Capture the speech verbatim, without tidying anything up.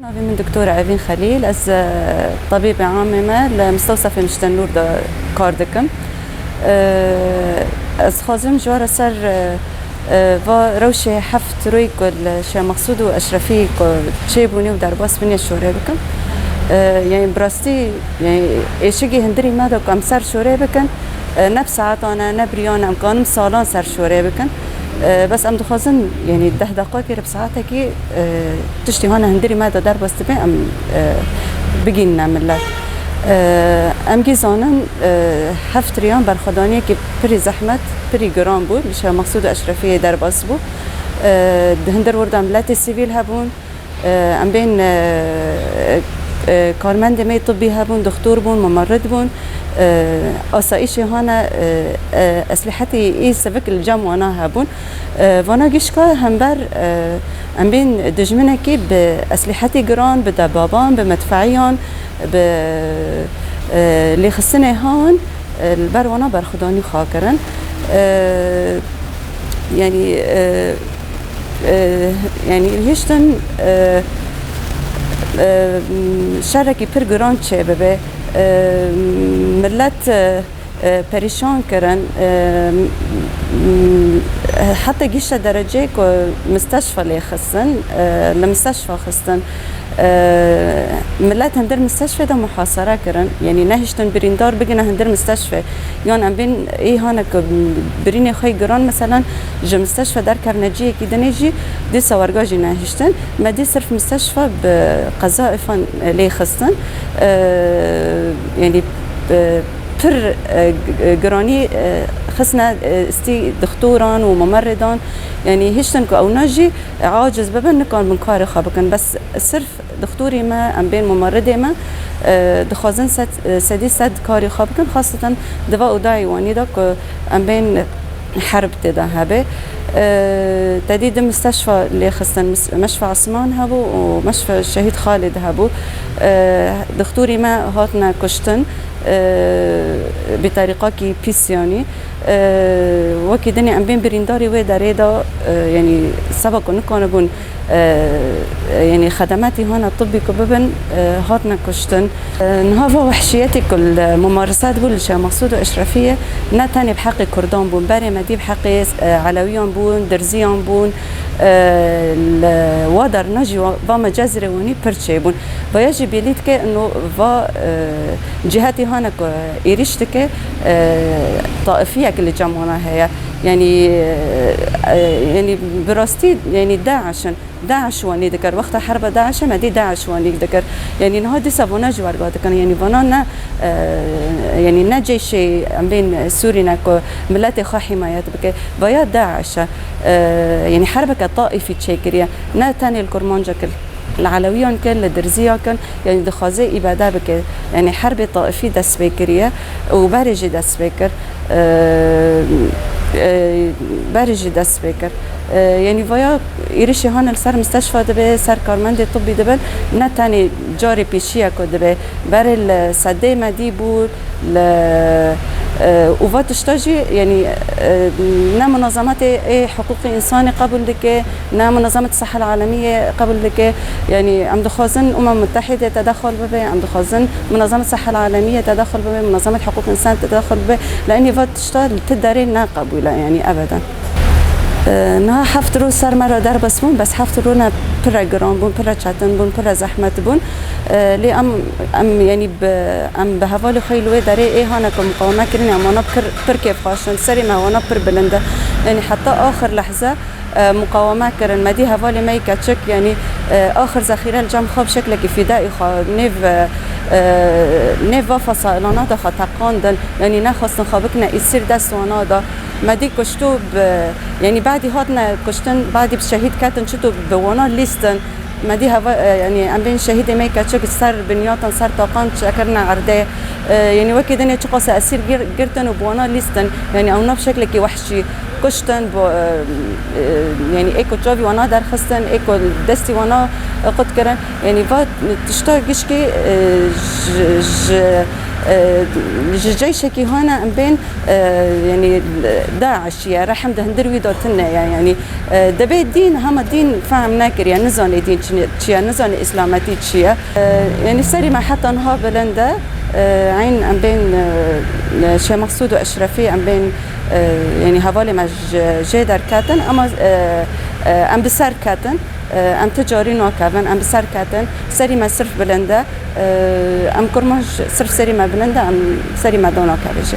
Navê min Doktor Evîn Xelîl, ez, e, tebîbê amê me li Mistewsefê Mişte Nûr de kar dikim. E, ez dixwazim ji we re ser, e, e, va rewşê heft royî ku li Şêx Mexsûd û Eşrefî ku çêbûnê û derbas bûnê şorê bikim. E, yani bi rastî, yani êşigî hundirî me de ku em ser şorê bikin, e, ne bi saetan e, ne bi riyan e, em kanin salan ser şorê bikin. E, bes em dixwazin, yani deh deqakê re bi saetekî, e, tiştî hane hundirî me de derbas dibe, em, e, bigînine millet. E, em gî zanin, e, heft riyan berxwedaniyekî pirî zehmet, pirî giran bû, li Şêx Mexsûd û Eşrefiyê derbas bû. E, di hundir wir de miletê sivîl hebûn, e, em bên, e, e, karmendê me yê tibbî hebûn, dixtor bûn, mumerrid bûn. E, asayîşê hane, e, e, eslîhetî ê sivik li cem wana hebûn. E, vana gişka hember, e, em bên dijminekî bi eslîhetî giran, bi debaban, bi medfeyan, bi, e, lêxistinê han, e, li ber wana berxwedanî xwe kirin. E, yani, e, e, yani hiştin, e, e, şerekî pir giran çêbibe. E, millet, e, e, perîşan kirin. E, m-, m-, heta gihişte dereceyê ku misteşfa lê xistin, e, li misteşfa xistin. E, millet hundir misteşfê de muhasere kirin. Yanî nehiştin birîndar bigine hundir misteşfê. Yan em bên ê hane ku birînê xwe yê giran, meselan, ji misteşfa derkevne cihekî dinê jî dîsa werga jî nehiştin. Me dî sirf misteşfa bi qeza ifan lê xistin. E, yanî, e, pir, e, g-, giranî, e, xistine, e, stî dixtoran û mumerridan. Yanî hiştin ku ewna jî aciz bibin, nikaribin karê xwe bikin. Bes sirf dixtorî me, em bên mumerridê me, e, dixwazin sed, e, sedî sed karê xwe bikin. Xaseten di va odayê wanî de ku em bên herb tê de hebe. E, tedî di misteşfa lê xistin, mis-, meşfa Esman hebû û meşfa Şehîd Xalid hebû. E, dixtorî me hatine kuştin, e, bi terîqakî pîs yanî. E, wekî dinê em bên birîndarî wê derê de, e, yanî seba ku nikanibûn, e, yanî xedemetî hana tibbî ku bibin, e, hatine kuştin. E, niha va wehşiyetê ku li mumarese dibû li Şêx Mexsûd û Eşrefiyê ne tenê bi heqê Kurdan bûn, berê me dî bi heqê, e, Elewiyan bûn, Dirziyan bûn, e, li Wadarna jî va, va me Cezîrê wanî pir çêbûn. Vaya jî bêlî dike ino va, e, cihetî hane ku êrîş dike, e, taifiyek li cem wana heye. Yanî, e, e, yanî bi rastî, yanî DAIŞ in. DAIŞ wanî dikir. Wexta herba DAIŞê me dî DAIŞ wanî dikir. Yanî niha dîsa vana jî werga dikin. Yanî vana ne, e, yanî ne ceyşê em bên Sûrî ne ku miletê xwe hîmayet bike. Vaya DAIŞ e. E, yanî herbeke taifî çêkiriye. Ne tenê li Kurmanca kir. Li Elewiyan kir, li Dirziya kir. Yanî dixwaze îbade bike. Yanî herbê taifî dest pê kiriye û berê jî dest pê kir. E, e, berê jî dest pê kir. E, yanî vaya êrişê hane li ser misteşfa dibe, ser karmendê tibbî dibe, ne tenê carê pêşiye ku dibe. Berê li sedê me dî bû, li, e, û va tişta jî, yanî, e, ne munazemetê ê hiqûqê însanê qebûl dike, ne munazemet Sehel Alemiyê qebûl dike. Yanî em dixwazin Umem Mutehîdê tedexul bibe, em dixwazin munazemet Sehel Alemiyê tedexul bibe, munazemet hiqûq însan tedexul bibe. Lê enî va tişta li ti derê ne qebûl e, yanî ebeden. E, niha heft roj ser me re derbas bûn, bes heft roj ne pire giran bûn, pire çetin bûn, pire zehmet bûn. E, lê em, em, yanî bi, em bi hevalê xwe yê li wê derê ê hane ku muqaweme kirin, em wana pir, pir kêfxweş in, serê me wana pir bilind e. Yanî heta axir lehze, e, muqaweme kirin. Me dî hevalê me yê keçik, yanî, e, axir zexîre li cem xwe bi şeklekî fîdaî xwe nêv, e, nêv va fesailana de xwe teqandin. Yanî nexwestin xwe bikine îsîr dest wana de. Me dî kuşto bi, yanî badî hatine kuştin, badî bi şehîd ketin, çito bi wana lîstin. Me dî heva, e, yanî em bên şehîdê me yê keçik ser binyatan, ser taqan çekirine erdê. E, yanî wekî dinê çiqas esîr gir-, girtin û bi wana lîstin. Yanî ew nav şeklekî wehşî kuştin, bo, e, e, yanî ê ku çavî wana derxistin, ê ku destî wana, e, qut kirin. Yanî va tişta gişkî, e, ji, ji, e, ji ceyşekî hane em bên, e, yanî DAIŞ ye, rehim di hundir wî de tune ye. Yanî, e, dibê dîn, hema dîn fehm nekiriye, nizanê dîn çi, çi ye, nizanê îslametî çi ye. E, yanî serî me heta niha bilind e. E, eyn em bên, e, Şêx Mexsûd û Eşrefî, em bên, e, yanî hevalê me ji, jê derketin, ama, e, e, em bi ser ketin. E, em ti carî nakevin, em bi ser ketin. Serî me sirf bilind e. E, em kurmanc sirf serî me bilind e, em serî me danakeve jê.